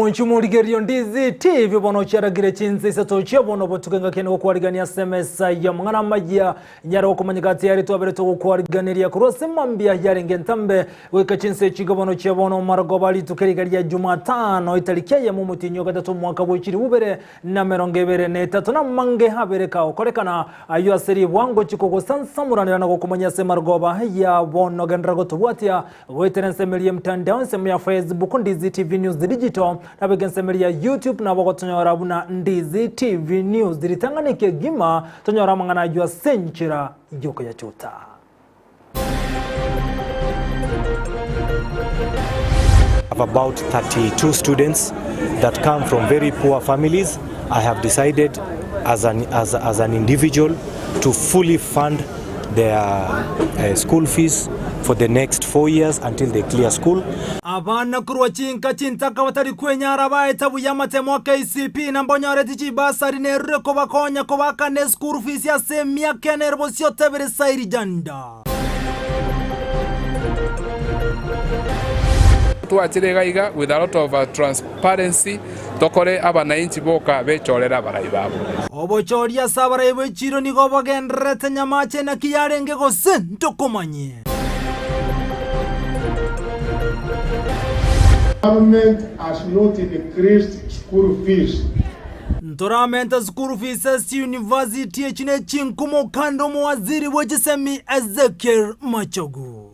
Mwanchi omorigererio Ndizi TV bono chiaragire chinsa isato chia bono botuko engaki ene gokwarigania ase emesa y'amang'ana amaya nyare gokomanyeka tayari twabere togokwariganeria korwa ase mambia yarenge entambe goika chinsa echiga bono chia bono marogoba rituko eriga ria Jumatano etariki eyemo omotienyi o gatato omwaka bwe chilifu bibere na merongo ebere na etato namange abere kagokorekana ayio ase ribwango chikogosansamoranera na gokomanya ase marogoba ya bono genderera gotobwatia Goetera ensemo eria y'emtandao, ensemo ya Facebook, Ndizi TV News Digital, nabo ensemo eria ya YouTube nabo gotonyora buna Ndizi TV News. Ritang'ani kegima tonyore amang'ana ayio ase enchera y'okoyachuta. have about 32 students that come from very poor families. I have decided as an, as, as an individual to fully fund their uh, school fees for the next 4 years until they clear school. Abana korwa chinka chintaka batari kwenyara baete buya amatemo a KCPE na mbonyoreti chibasari nerure kobakonya kobakana eschool fees ase emiaka ene ere bosio otebire Sairi Janda. Twachire iga iga with a lot of transparency tokore abanainchi boka bechorere abarai babo. Obochori ase abarai b'echiiro nigo bogendererete nyamache naki yarenge gose ntokomanye. Government has not increased school fees. Ntoramente school fees ase university echi ne chinkumo kande omowaziri bwe chisemi Ezekiel Machogu.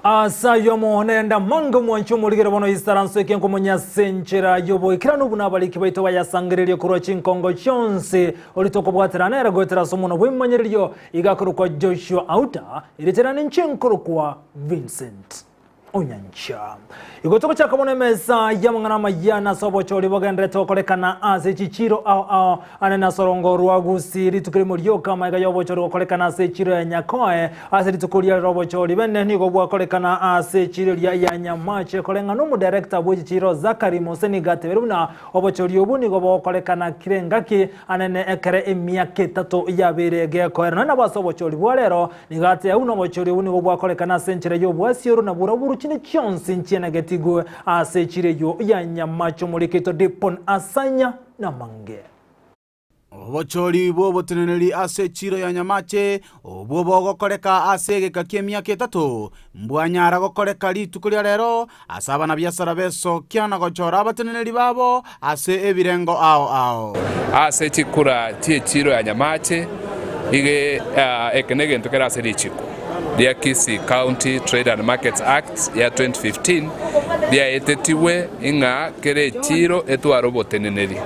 Ase ayio omonene mange omwanche omorigere bono isaranso eke nkomonya ase enchera y'oboikeranu buna abariki baito bayasangererie korwa chinkongo chionsi oria tokobwatera nere goetera ase omonwa bw'ebimanyererio iga akorokwa Joshua Auta erieta riane inche nkorokwa Vincent Onyancha. Igo togochaka bono emesa y'amang'ana amaya na ase obochori bogenderete gokorekana ase chichiro ao ao ane na ase orongo rwa Gusii rituko erimo rioka amaiga y'obochori gokorekana ase echiro ya Nyakoe ase rituko ria rero obochori bene nigo bwakorekana ase echiro eria ya Nyamache koreng'ana omodirector bwe chichiro Zachary Moseniga atebire buna obochori obwo nigo bogokorekana kera engaki anene ekere emiaka etato yabeire gekoera nonya nabo ase obochori bwa rero Nigo ateba buna obochori obwo nigo bwakorekana ase enchera y'obwasioro na borobwo chinde chionsi nchienegetigwe ase echiro eyio ya Nyamache omorikeito Dipon Asanya namange. Obochori bw'oboteneneri ase echiro ya Nyamache, obwo bogokoreka ase egeka ki'emiaka etato, mbwanyara gokoreka rituko ria rero ase abanabiasara b'esokia na gochora abateneneri babo ase ebirengo ao ao. Ase chikura chi'echiiro ya Nyamache, iga eke negento kere ase richiko ria Kisii County Trade and Markets Act ya 2015 riaetetigwe ing'a kera echiiro etware oboteneneri,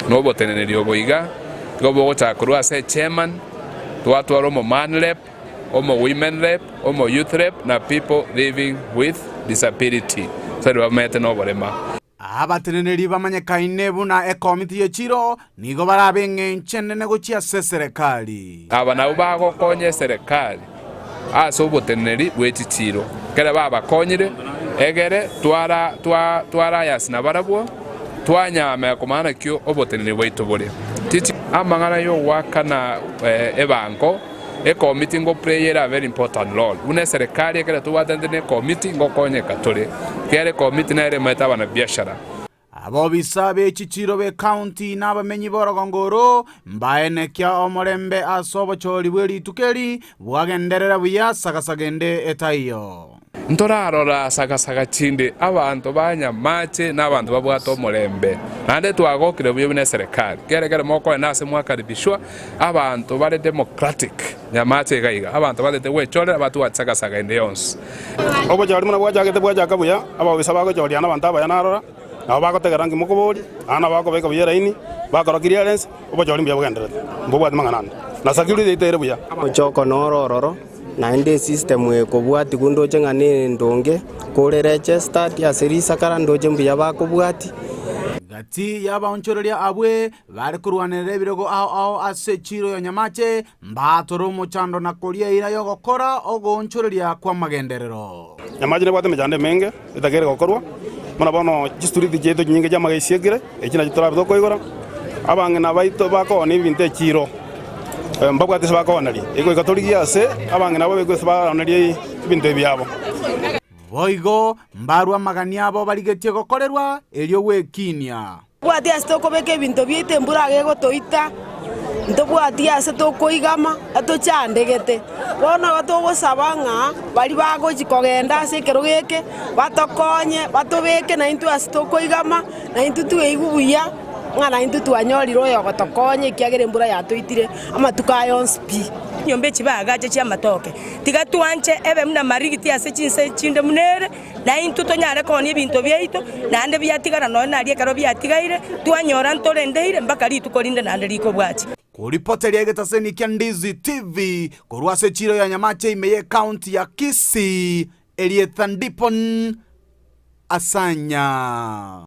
na oboteneneri obo iga igo bogochaka korwa ase echairman, twatwara omoman rep, omo women rep, omo youth rep na people living with disability ase baria bamenyete noborema. Abateneneri bamanyekaine buna ekomiti ye chiiro nigo barabe eng'encho enene gochia ase eserekari. Aba nabwo bagokonya eserekari ase oboteneneri bwe chichiiro, ekero babakonyire, egere twara twarayasi nabarabwo, twanyamea komanya naki oboteneneri bwaito bore. Chichi amang'ana y'ogoakana ebango. Ekomiti ngo play ere a very important role. Buna eserekari ekero tobwatanete ne ekomiti ngokonyeka tore. Ekiagera ekomiti nere emaete abanabiashara. Abobisa be chichiiro b'ecounty na abamenyi b'orogongo oro mbaenekia omorembe ase obochori bwe rituko eri bwagenderera buya sagasaga ende etaiyo. Ntorarora sagasaga chinde abanto ba nyamache na abanto babwate omorembe, naende twagokire buya buna eserekari. Kera ekero mokoenda ase mwakaribishwa, abanto bare democratic nyamache iga iga, abanto batete gwechorera batwate sagasaga ende yonsi. Obochori buna bwachagete bwachaka buya, ababisa bagochoria nabanto abaya narora, nabo bagotegerera nki mokoboria, naende nabo bakobeka buya eraini, bakora clearance, obochori mbuya bogendererete, mbobwati mang'ana ande. Na security yaito ere buya. Omochoko noro ororo, Naende esystem ekobwatigwa ndoche ng'a nendonge, kore registered ase risakara ndoche mbuya bakobwatia. Gati y'abaonchoreria abwe bare korwanerera ebirogo ao ao ase echiiro ya Nyamache, mbaatore omochando na koria eira y'ogokora ogoonchoreria kw'amagenderero. Nyamache nebwate emechando emenge etakeire gokorwa, buna bono chistriti chiaito chinyinge chi'amagesi ekire, echi nachio torabe tokoigora. Abang'ina baito bakoonia ebinto echiiro. Mbabwate ase bakooneria, egoika torigie ase abang'ina abo baigwe ase baraonerie ebinto ebi biabo. Boigo mbarue amagani abo barigetie gokorerwa, erio gwekinia. Ntobwati ase tokobeka ebinto biaito embura iga egotoita, ntobwati ase tokoigama, etochandegete. Bono igo togosaba ng'a baria bagochi kogenda ase ekerogo eke, batokonye, batobeke naintwe ase tokoigama, naintwe tweigwe buya ng'a naintwe twanyorire oyogotokonya ekiagera embura yatoitire amatuko aya onsi pi. Chinyomba echi baagache chi'amatoke, tiga twanche ebe buna marigiti ase chinse chinde buna ere, na intwe tonyare koonia ebinto biaito, naende biatigara nonya naria ekero biatigaire, twanyora ntorendeire mpaka rituko rinde naende rikobwatia. Koripoteria egetaseni kia Ndizi TV korwa ase echiro ya Nyamache ime y'ecounty ya Kisii, erieta Ndipon Asanya.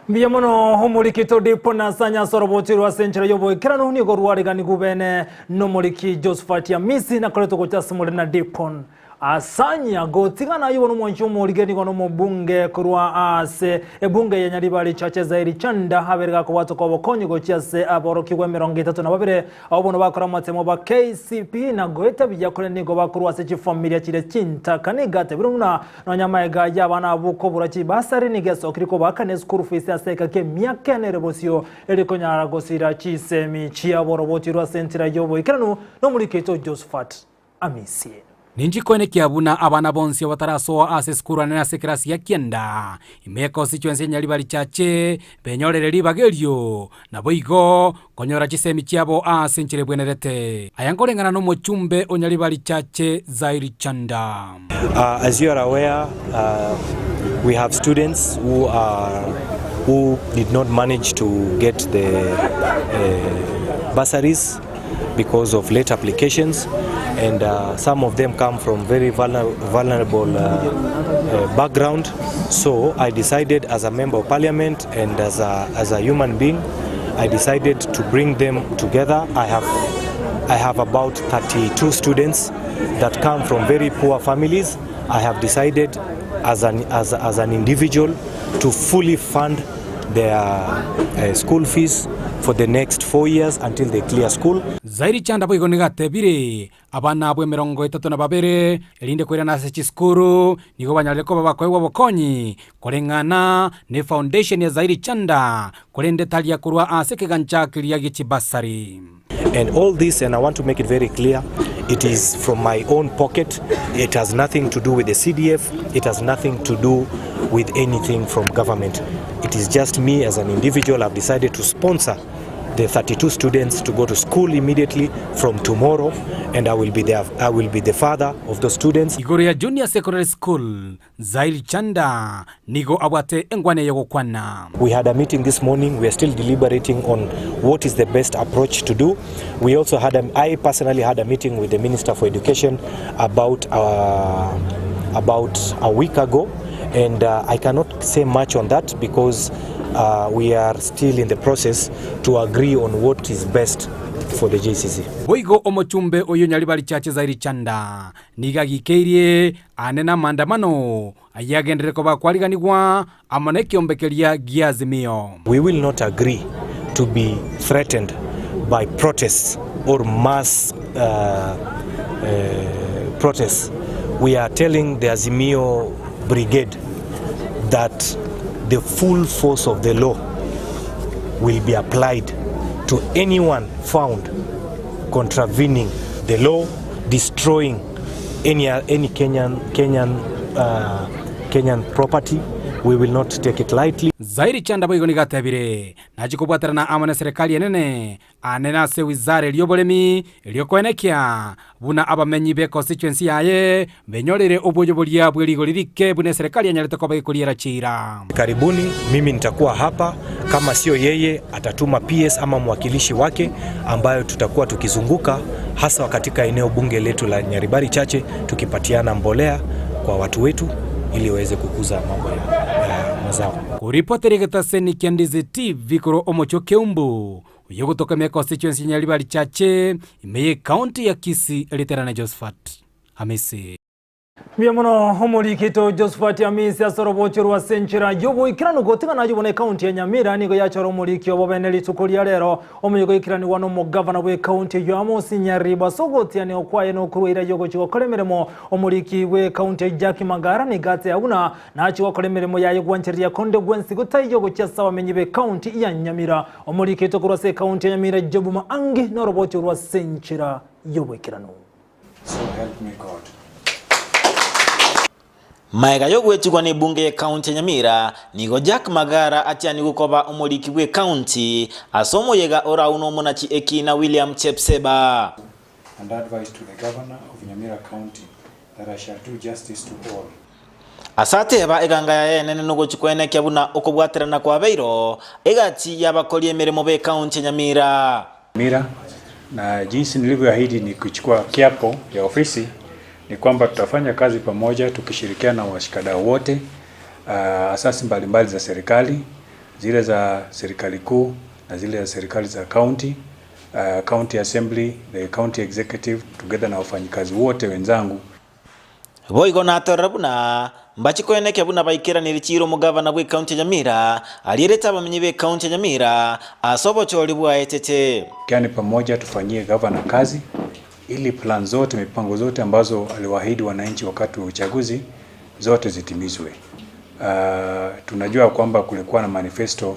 Mbuya mono omoriki Todipo na Asanya ase oroboti rwa ase enchera y'oboikeranu nigo rwariganigwe bene nomoriki Josephat Amisi nakoretwe gocha ase more na Dipon Asanya gotigana ayio bono omwanchi omorige nigo nomobunge korwa ase ebunge ya Nyaribari Chache Zairi Chanda abere gakobwatoka obokonyi gochia ase aborokigwa 32 Abwo bono bakora amatemo ba KCPE na goeta buya korende nigo bakorwa ase chifamilia chiria chintaka. Nigo atebire buna nonya amaega y'abana abwo kobura chibasari nigo esokire kobaakana eschool fees ase eka k'emiaka ene ere bosio eri konyara gosira chisemi chiabo oroboti rwa ase enchera y'oboikeranu nomoriki oito Josephat Amisi. Ninchikwane ekiya buna abana bonsi abatarasoa ase esukuru anene ase ekerasi gia kianda, ime y'econstituency ya Nyaribari Chache, benyorere ribaga erio, naboigo konyora chisemi chiabo ase enchera ebwenerete. Aya nkoreng'ana nomochumbe o Nyaribari Chache Zairi Chanda. As you are aware, we have students who are who did not manage to get the bursaries because of late applications and some of them come from very vulnerable background so I decided as a member of parliament and as a, as a human being I decided to bring them together. I have, I have about 32 students that come from very poor families. I have decided as an, as, as an individual to fully fund their uh, school fees for the next 4 years until they clear school. Zairi Chanda boigo nigo atebire, Abana abwo 32, erinde koirana ase chisukuru, nigo banyarire koba bakoegwa obokonyi koreng'ana ne foundation ya Zairi Chanda, korende taria korwa ase ekegancha keria gie chibasari. And all this, and I want to make it very clear, it is from my own pocket. It has nothing to do with the CDF. It has nothing to do with anything from government. It is just me as an individual. I've decided to sponsor the 32 students to go to school immediately from tomorrow, and I will be there. I will be the father of the students. Igoro ya Junior Secondary School, Zairi Chanda nigo abwate engwana eye gokwana. We had a meeting this morning. We are still deliberating on what is the best approach to do. We also had a, I personally had a meeting with the Minister for Education about about a week ago and I cannot say much on that because we are still in the process to agree on what is best for the JCC. Boigo omochumbe oyio Nyaribari Church Zairi Chanda nigo agikeirie Ande namandamano ayio agenderere koba kwariganigwa amo nekeombe keria gi'Azimio. We will not agree to be threatened by protests or mass protests. We are telling the Azimio brigade that the full force of the law will be applied to anyone found contravening the law, destroying any, any Kenyan, Kenyan, Kenyan property. We will not take it lightly. Zairi Chanda boigo nigo atebire, Nachie kobwaterana amo neserikali enene ane nase wizara eria y'oboremi erio koenekia buna abamenyi be constituency yaye benyorire oboyo boria bwe rigori rike buna eserikali enyarete koba gekoriera chiira. Karibuni, mimi nitakuwa hapa, kama sio yeye atatuma PS ama mwakilishi wake ambayo tutakuwa tukizunguka hasa katika eneo bunge letu la Nyaribari Chache tukipatiana mbolea kwa watu wetu ili waweze kukuza mambo ya, ya mazao. Koripotera egetaseni kia Ndizi TV korwa omochie o Keumbu, oyio ogotoka ime constituency ya Nyaribari Chache, ime ye county ya Kisii, Riterane Josephat Hamisi. Mbuya mono omorikito Josephat Amisi ase orobocho rwa ase enchera y'oboikeranu gotigana ayio bono ekaunti ya Nyamira nigo yachora omoriki obo bene rituko ria rero omonye goikeranigwa n'omogavana bw'ekaunti eyio Amos Nyaribo ase ogotianigwa kwaye nokorwa eira y'ogochia gokora emeremo omoriki bw'ekaunti eyio Jack Magara nigo ateba buna nachie gokora emeremo yaye gwanchereria konde gwensi gotaiyo gochia ase abamenyi b'ekaunti ya Nyamira omorikito korwa ase ekaunti ya Nyamira Job Maangi norobocho rwa ase enchera y'oboikeranu. So help me God. Maega y'ogwetigwa n'ebunge y'ekaunti ya Nyamira, nigo Jack Magara atianigwe koba omoriki bw'ekaunti ase omoyega oraunwe omonachi ekiina William Chepseba. And advice to the governor of Nyamira County that I shall do justice to all. Ase ateba eganga yaye enene nogochia kwenekia buna okobwaterana kwabeiro egati y'abakori emeremo b'ekaunti ya Nyamira. Nyamira, na jinsi nilivyoahidi nikichukua kiapo ya ofisi ni kwamba tutafanya kazi pamoja tukishirikiana na washikadau wote, uh, asasi mbalimbali za serikali, zile za serikali kuu na zile za serikali za county, uh, county assembly, the county executive together na wafanyikazi wote wenzangu. Boigo natorora buna mbachie koenekia buna baikeranire chiira omogavana bw'ecounty ya Nyamira arierete abamenyi b'ecounty ya Nyamira ase obochori bwaetete. Tushirikiane pamoja tufanyie gavana kazi ili plan zote, mipango zote ambazo aliwaahidi wananchi wakati wa uchaguzi zote zitimizwe. Uh, tunajua kwamba kulikuwa na manifesto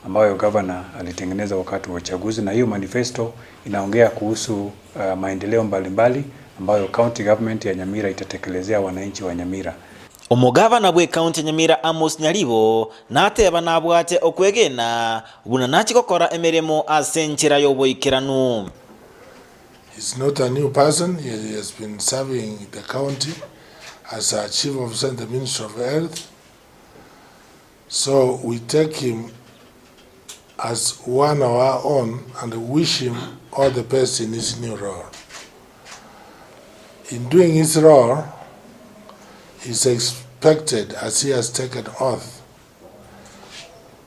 ambayo gavana alitengeneza wakati wa uchaguzi, na hiyo manifesto inaongea kuhusu uh, maendeleo mbalimbali ambayo county government ya Nyamira itatekelezea wananchi wa Nyamira. Omogavana bw'ecounty ya Nyamira Amos Nyaribo nateba nabwate okwegena buna nachie gokora emeremo ase enchera y'oboikeranu. He's not a new person, he has been serving the county as a chief officer in the Ministry of Health. So we take him as one of our own and wish him all the best in his new role. In doing his role, he's expected, as he has taken oath,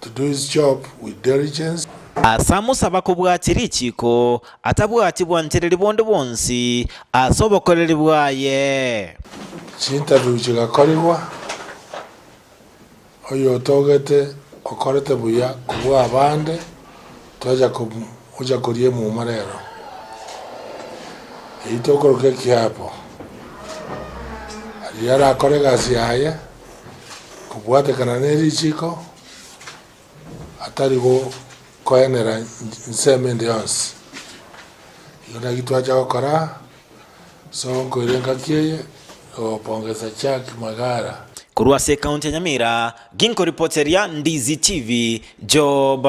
to do his job with diligence. Ase amosaba kobwatia richiiko, atabwati bwanchereri bonde bwonsi ase obokoreri bwaye. Chinterview chigakorigwa, Oyotogete okorete buya kobua abande, tocha ocha koria emuma rero. Eyio tokoroka ekiapo. Riria arakore egasi yaye, kobwatekana ne richiko, atari koenera nsemo ende yonsi. Igo naki twacha gokora, so nkoira engaki eye, gopongesa Jack Magara. Korwa ase ekaunti ya Nyamira, ginkoripoteria Ndizi TV, Job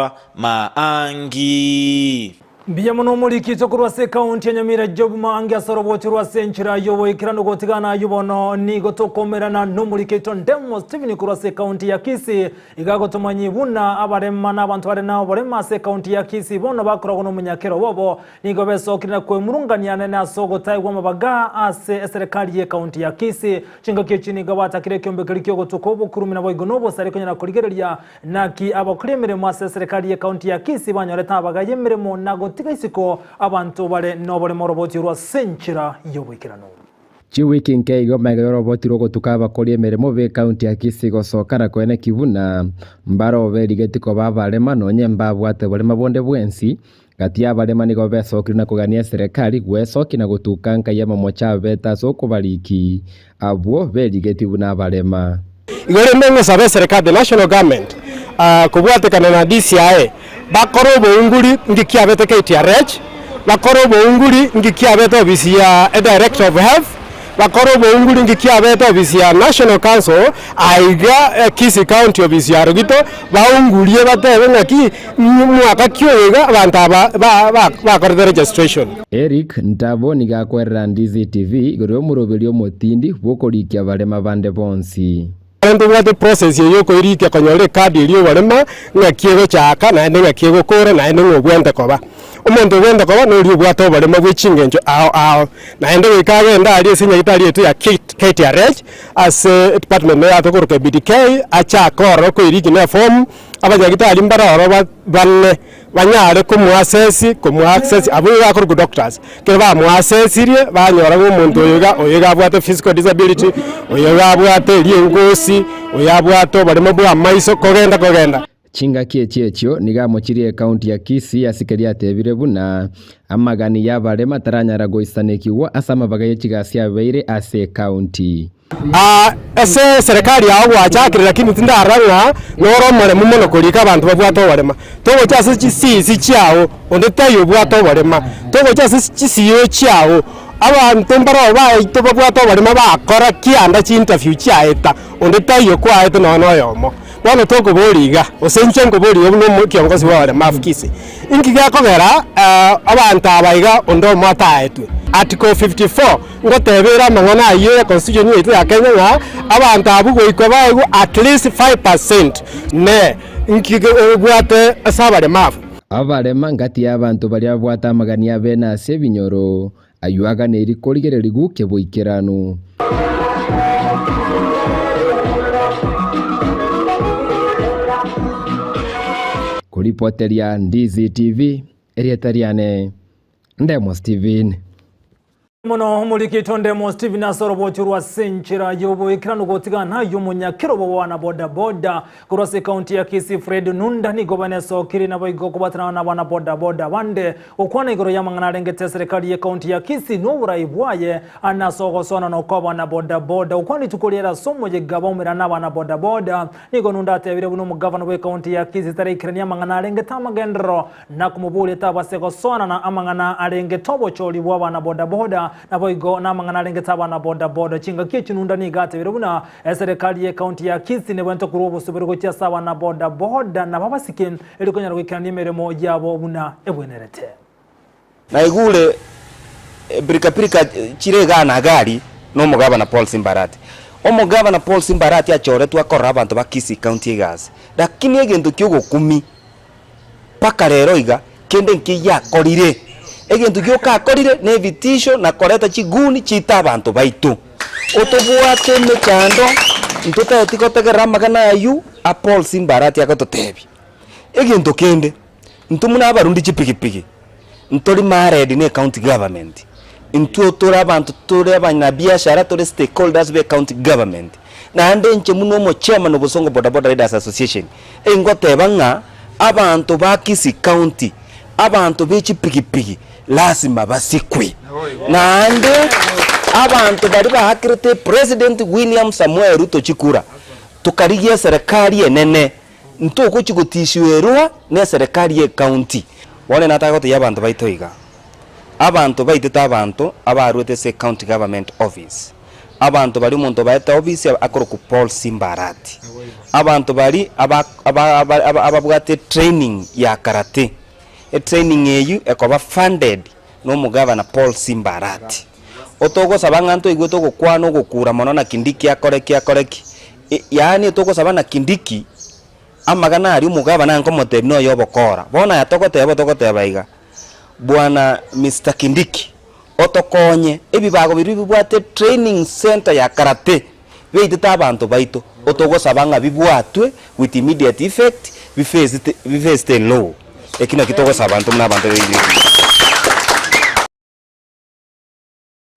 Maangi. Mbuya mono omorikito korwa ase ekaunti ya Nyamira Job Maangi ase orobocho rwa ase enchera y'oboikeranu gotigana ayio bono nigo tokomerana nomorikito Ndemo Stephen korwa ase ekaunti ya Kisii Iga agotomanyia buna abarema na abanto bare noborema ase ekaunti ya Kisii bono bakoragwa nomonyakero bobo nigo besokire na kwemurungania anene ase ogotaegwa amabaga ase eserekari y'ekaunti ya Kisii. Chingaki echi nigo batakire ekiombekeri kiogotuka obokurumi naboigo nobosari konyara korigereria naki abakori emeremo ase eserekari y'ekaunti ya Kisii banyorete amabaga y'emeremo na gotiga isiko abanto bare noborema oroboti orwo ase enchera y'oboikeranu. Chiwiki nke igo magega y'oroboti rw'ogotuka abakori emeremo b'ekaunti ya Kisii gosoka na koeneki buna mbarobe rigeti koba abarema nonye mbabwate borema bonde bwensi, gati y'abarema nigo besokire na kogania eserekari gwesokia na gotuka nkai amamocho abete ase okobariki abwo berigeti buna abarema. Igo rende ng'osabe eserekari, the national government, kobwatekana na DCI bakore obounguri ng'iki kiabete KTRH, bakore obounguri ng'iki kiabete ofisi ya edirector of health, bakore obounguri ng'iki kiabete ofisi ya national council aiga Kisii county ofisi ya Rogito, baungurie batebe ng'aki mwaka ki oyo iga abanto aba bakorete registration. Eric Ntabo nigo akwerera Ndizi TV igoro y'omoroberio omotindi bw'okorikia abarema bande bonsi. Ekero ntobwate process eye yokoirikia konyora ecard eria oborema, ng'aki egochaka naende ng'aki egokora naende ng'a obwente koba. Omonto obwente koba noria obwate oborema bwe chingencho ao ao. Naende goika agende aria ase enyagitari yaito ya KTRH ase edepartment eye tokoroka BDK achake ororo koirikia na eform, abanyagitari mbare ororo bane. banyare komoassess, komoaccess abwo iga akorokwa doctors. Ekero bamoassesirie, banyora ng'a omonto oyo iga, oyo iga abwate physical disability, oyo iga abwate ringosi, oyo abwate oboremo bwa amaiso, kogenda kogenda. Chingaki echi echio nigo amochirie ekaunti ya Kisii ase keria atebire buna amagani y'abarema taranyara goisanekigwa ase amabaga ye chigasi abeire ase ekaunti. Ase eserekari yao gwachakire lakini tindarora ng'a nore omoremu mono korika abanto babwate oborema. Togocha ase chisisi chiao onde taiyo obwate oborema, togocha ase chisiiro chiao abanto mbaroo baito babwate oborema bakora kianda chiinterview chiaeta onde taiyo kwaete nonya na oyomo. Bono tokoboria iga, gose inche nkoboria iga buna omokiongosi bw'abaremafu Kisii, inki gekogera abanto aba iga onde omo ataetwe? Article 54 ngoteba ere amang'ana ayio ya constitution yaito ya Kenya ng'a abanto abwo goika baegwe at least 5% ne inki obwate ase abaremafu? Abarema ngati y'abanto baria babwate amagani abene ase ebinyoro, ayio aganeiri korigererigwa keboikeranu. Koripoteria Ndizi TV, erieta riane Ndemo Steven. Mono omorikito Ndemo Steven ase orobocho rwa senchera y'oboikeranu gotiga naye omonyakerobo bwana boda boda korwa ase ekaunti ya Kisii Fred Nunda nigo banesokire naboigo kobwatanana na abana boda boda bande Gokwana igoro y'amang'ana arengete eserekari y'ekaunti ya Kisii na oborai bwaye ane ase ogosona na okw'abana bodaboda. Gokwana rituko riaye ase omoyega baumerana n'abana bodaboda, nigo Nunda atebire buna omogavana bw'ekaunti ya Kisii taraikerania amang'ana arengete amagenderero na komoboria tabase gosoana na amang'ana arengete obochori bw'abana bodaboda naboigo n'amang'ana arengete abana bodaboda. Chingaki echi Nunda nigo atebire buna eserekari y'ekaunti ya Kisii nebwenerete korwa obosuberi gochia ase abana bodaboda nabo abasike Erio konyara goikerania emeremo yabo buna ebwenerete. Naigure pirikapirika chire igaa na gari na omogabana Paul Simbarati. Omogabana Paul Simbarati achoretwe akorere abanto ba Kisii County egasi, lakini egento kia ogokumi mpaka rero iga kende nkeiyo akorire. Egento gioka akorire na ebitisho na koreta chiguni chiite abanto baito. Otobwate emechando ntotageti gotegerera amagena aywo a Paul Simbarati agototebia. Egento kende, intwe buna abarundi chipigipigi, ntori married ne ecounty government, intwe tore abanto tore abanyabiashara tore stakeholders be ecounty government, naende inche buna omochairman o Bosongo Boda Boda Riders Association, engoteba ng'a abanto ba Kisii County, abanto be chipigipigi lasima basikwe. Naende abanto baria baakerete President William Samoei Ruto chikura, tokarigia eserekari enene. Ntogochia gotiswerwa neserekari y'ecounty. Bono nataka gotebia abanto baito iga, abanto baitete abanto abarwete ase ecounty government office, abanto baria omonto obaete office akorokwa Paul Simba Arati, abanto baria aba aba aba ababwate etraining ya karate, etraining eywo ekoba funded na omogavana Paul Simba Arati. Otogosaba ng'a ntoigwete ogokwana ogokura mono na Kindiki akore ki akore ki, Yaani togosaba na Kindiki amagana aria omogabana ankomotebia noyo obokora. Bono aya togoteba togoteba iga, Bwana Mister Kindiki, otokonye ebibago biria bibwate training centre ya karate biaitete abanto baito, otogosaba ng'a bibwatwe with immediate effect bi face the law. Eki nakio togosaba intwe buna abanto be.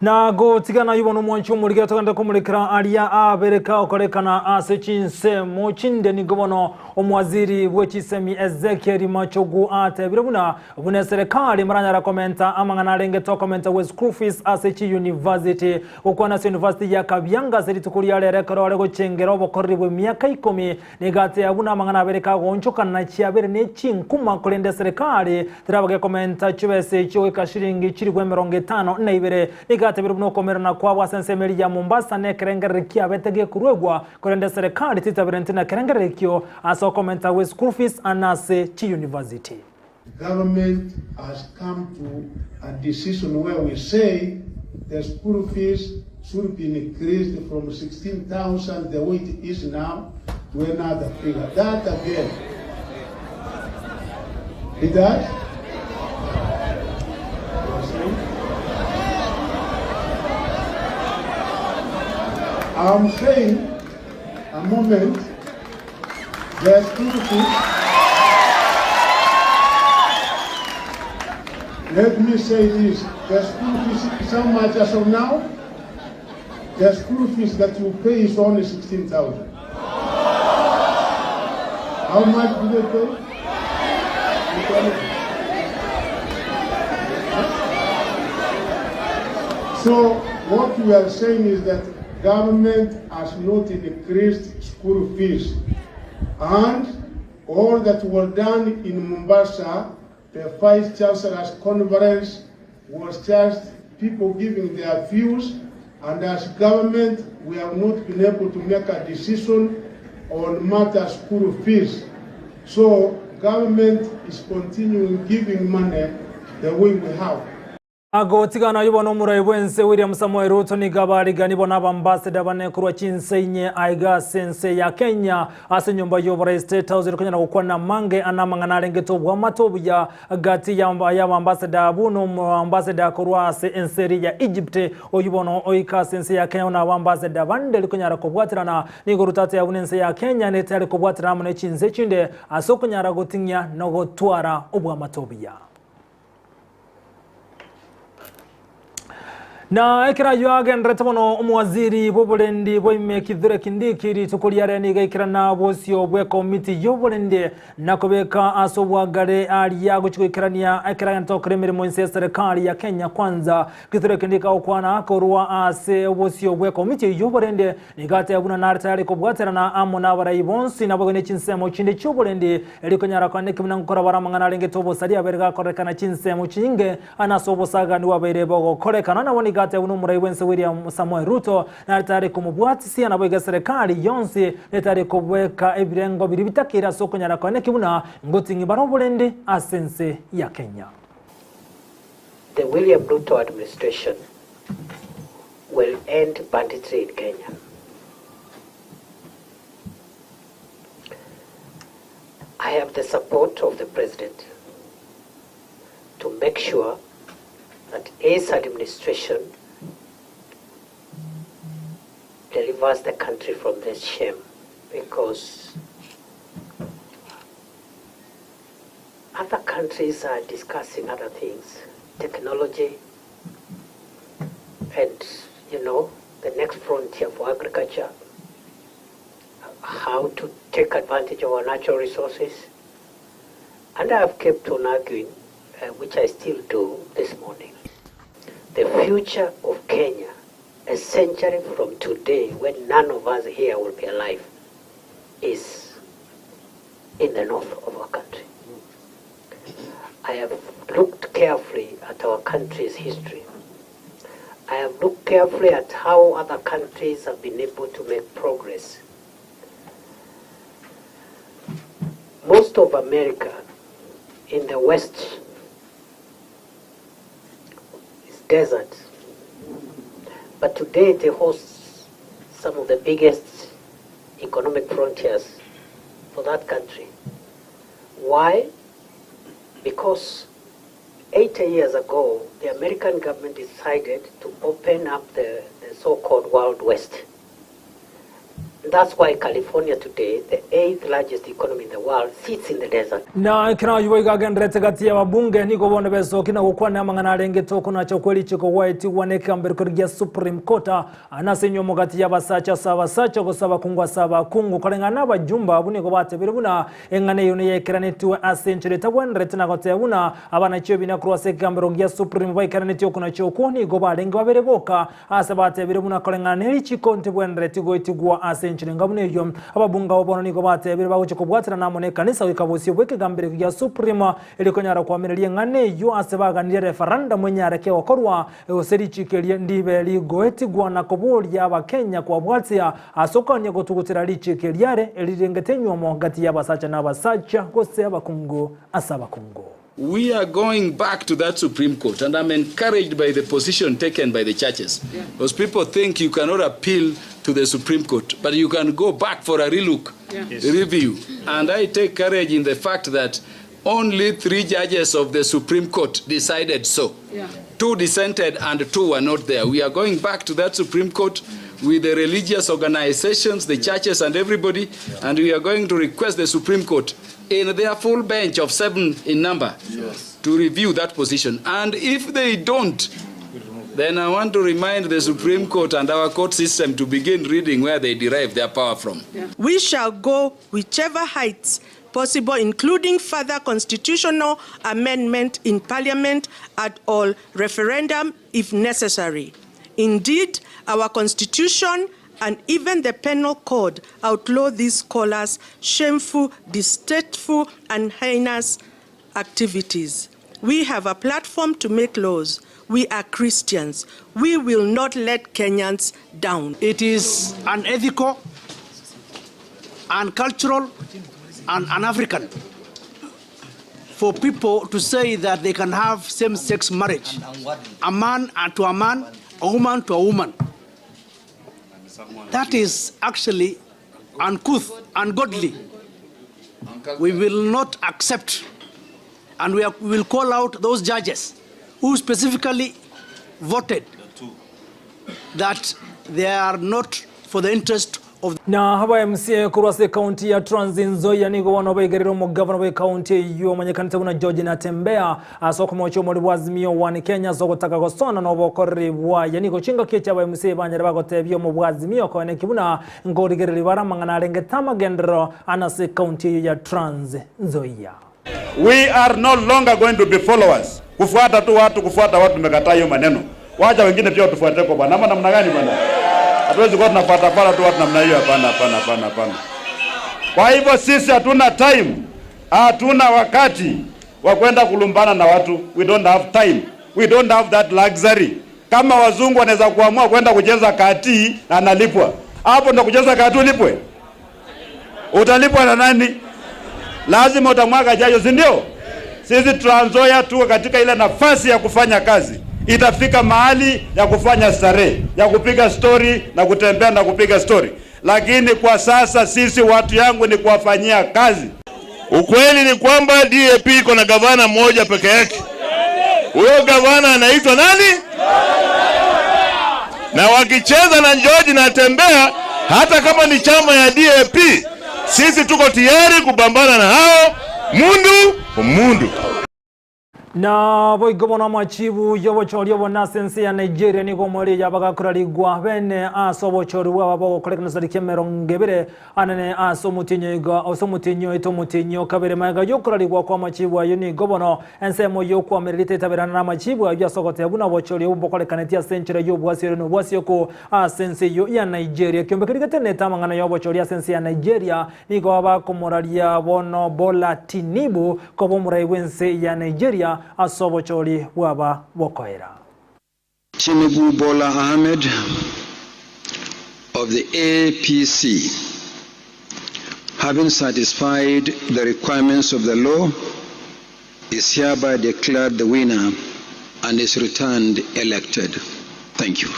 Na gotigana ayio bono omwanchi omorikera togende komorekera aria abereka okorekana ase chinsemo chinde. Nigo bono omwaziri bwe chisemi Ezekiel Machogu atebire buna buna eserekari maranyara komenta amang'ana arengete okomenta gwe school fees ase chi university. Gokwana ase university ya Kabianga ase rituko ria rero ekero are gochengera obokoreri bwe miaka ikomi Nigo ateeba buna amang'ana abere kagoonchokana chiabere ne chinkuma, korende eserekari teraba gekomenta chibesa echio goika shilingi chilifu 52. Nigo atebire buna okomerana kwabo ase ensemo eria ya Mombasa nekerengererio kiabete gekoruegwa, korende eserekari titaberenti nekerengererio ekio ase okomenta gwe school fees ana ase chiyunivasiti. Government has come to a decision where we say the school fees should be increased from 16,000 the way it is now to another figure. That again, it does? I'm saying a moment, the school fees. Let me say this, the school fees is how much as of now? The school fees that you pay is only 16,000. How much do they pay? So what we are saying is that government has not increased school fees. And all that was done in Mombasa, the Vice Chancellor's Conference, was just people giving their views. And as government, we have not been able to make a decision on matter school fees. So government is continuing giving money the way we have. Agotigana ayio bono omorai bw'ense William Samoei Ruto nigo abarigani bono abambassador bane korwa chinse inye aiga ase ense ya Kenya ase enyomba y'oborai State House ere konyara gokwana amange ane amang'ana arengete obwamate obuya gati y'abambassador abwo na omoambassador korwa ase ense eria ya Egypt oyio bono oika ase ense ya Kenya buna abambassador bande rikonyara kobwaterana nigo Ruto ateba buna ense ya Kenya netayare kobwaterana amo ne chinse chinde ase okonyara goting'ia na gotwara obwamate obuya. Na ekero ayio agenderete bono omowaziri bw'oborendi bwa ime Kithure Kindiki rituko riare nigo aikerana bosio bw'ekomiti y'oborendi na kobeka ase obwagare aria agochia goikerania ekero agenderete gokora emeremo inse y'eserekari ya Kenya Kwanza. Kithure Kindiki agokwana korwa ase obosio bw'ekomiti eyio y'oborendi nigo ateba buna nare tayari kobwaterana amo nabarai bonsi naboigo ne chinsemo chinde chi'oborendi Erio konyara kwane ki buna ngokora bare amang'ana arengete obosaria abeire gakorekana chinsemo chinyinge, aa nase obosagani bwabeire bogokorekana. Nabo nigo ateba buna omorai bw'ense William Samoei Ruto nare tayari komobwatisia, naboigo eserekari yonsi netari kobeka ebirengo biria bitakeire ase okonyara kwane ki buna ngoting'i bare oborendi ase ense ya Kenya. The William Ruto administration will end banditry in Kenya. I have the support of the president to make sure that his administration delivers the country from this shame because other countries are discussing other things, technology, and you know, the next frontier for agriculture, how to take advantage of our natural resources. And I have kept on arguing, which I still do this morning. The future of Kenya, a century from today, when none of us here will be alive, is in the north of our country. I have looked carefully at our country's history. I have looked carefully at how other countries have been able to make progress. Most of America in the West is desert. But today it hosts some of the biggest economic frontiers for that country. Why? Because 80 years ago, the American government decided to open up the so-called Wild West. That's why California today, the 8th largest economy in the world, sits in the desert. Na ekero ayio iga agenderete gati y'ababunge, nigo bono besokia na gokwana amang'ana arengete okonacha kwe richiko gwaetigwa nekegambereko gia Supreme Court nase enywomo gati y'abasacha ase abasacha gose abakungu ase abakungu. Koreng'ana nabajumbe abwo nigo batebire buna eng'ana eyio neyaikeranetigwe ase enchera etabwenereti na goteba buna abanachi ebina korwa ase ekegambero gia Supreme baikeranetie okonacha okwo nigo barenge babere boka Ase batebire buna koreng'ana ne richiko ntibwenereti goetigwa ase enchera enga buna eyio. Ababunge abwo bono nigo batebire bagochia kobwaterana amo nekanisa goika bosio bw'ekegambero ekio gia Supreme erio konyara koamineria eng'ana eyio ase baganirie referendum enyareke gokorwa gose richiko erio ndibe rigoetigwa na koboria abakenya kwabwatia ase okogania gotugutera richiko eriare erirengete enywomo gati y'abasacha na abasacha gose abakungu ase abakungu. We are going back to that Supreme Court, and I'm encouraged by the position taken by the churches. Because people think you cannot appeal to the Supreme Court, but you can go back for a relook, review. And I take courage in the fact that only 3 judges of the Supreme Court decided so. 2 dissented and 2 were not there. We are going back to that Supreme Court with the religious organizations, the churches and everybody, and we are going to request the Supreme Court in their full bench of 7 in number, to review that position. And if they don't, then I want to remind the Supreme Court and our court system to begin reading where they derive their power from. We shall go whichever heights possible, including further constitutional amendment in parliament at all referendum if necessary. Indeed, our constitution and even the penal code outlaw these scholars' shameful, distasteful, and heinous activities. We have a platform to make laws. We are Christians. We will not let Kenyans down. It is unethical, uncultural, and un-African for people to say that they can have same-sex marriage, a man to a man, a woman to a woman. That is actually uncouth, ungodly. We will not accept, and we, are, we will call out those judges who specifically voted that they are not for the interest of Na aba MCA korwa ase ekaunti ya Trans Nzoia nigo bono baigerire omogavana bw'ekaunti eyio omanyekanete buna George Natembeya ase okomocha omori bwa Azimio One Kenya ase ogotaka gosona na obokoreri bwaye. Nigo chingaki echi aba MCA banyare bagotebia omo bwa Azimio koeneki buna nkorigereria bare amang'ana arengete amagenderero ane ase ekaunti eyio ya Trans Nzoia. We are no longer going to be followers. Kufuata tu watu, kufuata watu, tumekataa hiyo maneno. Wacha wengine pia watufuate kwa bwana. Ama namna gani bwana? Hatuwezi kuwa tunafuata fuata tu watu namna hiyo, hapana, hapana, hapana, hapana. Kwa hivyo sisi hatuna time, hatuna wakati wa kwenda kulumbana na watu. We don't have time. We don't have that luxury. Kama wazungu wanaweza kuamua kwenda kucheza kati na analipwa. Hapo ndo kucheza kati ulipwe? Utalipwa na nani? Lazima utamwaga jasho, si ndio? Sisi Trans Nzoia tuko katika ile nafasi ya kufanya kazi. Itafika mahali ya kufanya starehe, ya kupiga story na kutembea na kupiga story, lakini kwa sasa sisi watu yangu ni kuwafanyia kazi. Ukweli ni kwamba DAP iko na gavana mmoja peke yake. Huyo gavana anaitwa nani? Na wakicheza na George Natembeya, hata kama ni chama ya DAP, sisi tuko tayari kupambana na hao mundu mundu. Na boigo bono amachibu y'obochori obonene ase ense ya Nigeria nigo omoreri abagakorarigwa bene ase obochori bwabo bogokorekana chitariki emerongo ebere anene ase omotienyi oiga ase omotienyi oito omotienyi o kabere magega y'okorarigwa kw'amachibu ayio nigo bono ensemo y'okoamereri tetaberana n'amachibu ayio ase ogoteba buna obochori obo mbokorekaneti ase enchera y'obwasi ore nobwasi oko ase ense eyio ya Nigeria. Ekiombe keria getenenete amang'ana y'obochori ase ense ya Nigeria Nigo bakomoraria bono Bola Tinubu koba omorai bw'ense ya Nigeria ase obochori bwaba bokoera. Tinubu Bola Ahmed of the APC, having satisfied the requirements of the law, is hereby declared the winner and is returned elected. Thank you.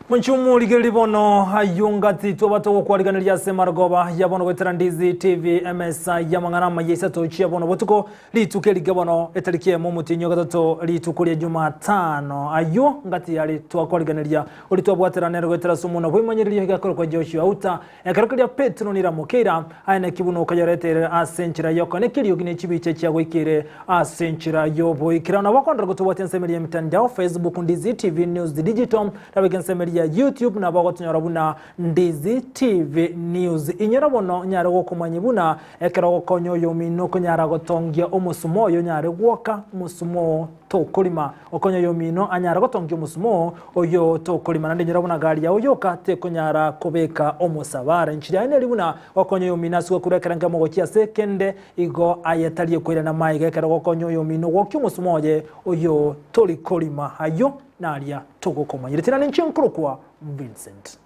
Mwanche omorigereria bono ayio ngati twaba togokwariganeria ase marogoba ya bono goetera Ndizi TV emesa y'amang'ana amaya isato chia bono botuko rituko erige bono etariki emo omotienyi o gatato rituko ria Jumatano ayio ngati yare twakwariganeria oria twabwaterana ere goetera ase omonwa bw'emanyererio egakorokwa Joshua Auta Ekero keria Petero niramokeira, aye naki buna okayoretere ase enchera y'okona ekeriogi ne chibicha chiagoikeire ase enchera y'oboikeranu. Nabo okondora gotobwatia ensemeri y'emitandao, Facebook, Ndizi TV News Digital, nabo ensemeri ya YouTube nabo ogotonyora buna Ndizi TV News. Inyora bono nyare gokomanyia buna ekero ogokonya oyomino okonyara gotongia omosumo oyo onyare gwoka omosumo oo tokorima. Okonya oyomino anyare gotongia omosumo oyo tokorima naende inyora buna gari yao yoka tekonyara kobeka omosabara. Enchiri yaye neri buna gokonya oyomino ase gokura ekerengo mogochia ase kende igo aye tari ekoirana maiga ekero gokonya oyomino gwokia omosumo oye oyo tori korima. Ayio naria togokomanyera. Tira ninche nkorokwa Vincent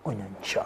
Onyancha.